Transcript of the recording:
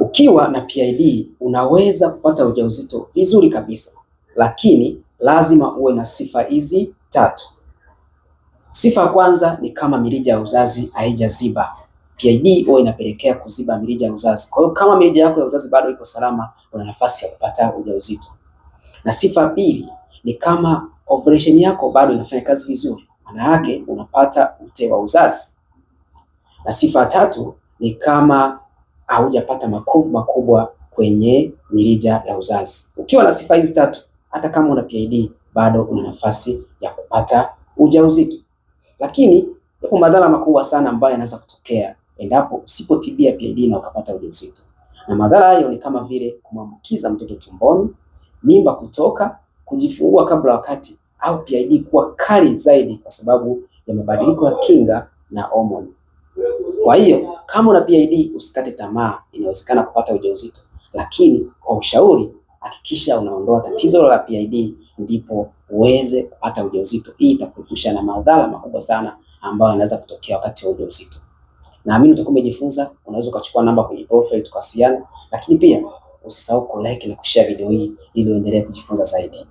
Ukiwa na PID unaweza kupata ujauzito vizuri kabisa, lakini lazima uwe na sifa hizi tatu. Sifa ya kwanza ni kama mirija ya uzazi haijaziba. PID huwa inapelekea kuziba mirija ya uzazi. Kwa hiyo kama mirija yako ya uzazi bado iko salama, una nafasi ya kupata ujauzito. Na sifa ya pili ni kama ovulation yako bado inafanya kazi vizuri, maana yake unapata ute wa uzazi. Na sifa ya tatu ni kama haujapata makovu makubwa kwenye mirija ya uzazi. Ukiwa na sifa hizi tatu, hata kama una PID bado una nafasi ya kupata ujauzito. Lakini yapo madhara makubwa sana ambayo yanaweza kutokea endapo usipotibia PID na ukapata ujauzito, na madhara hayo ni kama vile kumwambukiza mtoto tumboni, mimba kutoka, kujifungua kabla wakati, au PID kuwa kali zaidi kwa sababu ya mabadiliko ya kinga na homoni. Kwa hiyo kama una PID usikate tamaa, inawezekana kupata ujauzito, lakini kwa ushauri hakikisha unaondoa tatizo la PID ndipo uweze kupata ujauzito. Hii itakuepusha na madhara makubwa sana ambayo yanaweza kutokea wakati wa ujauzito. Naamini utakuwa umejifunza. Unaweza ukachukua namba kwenye profile tukawasiliana, lakini pia usisahau kulike na kushare video hii ili uendelee kujifunza zaidi.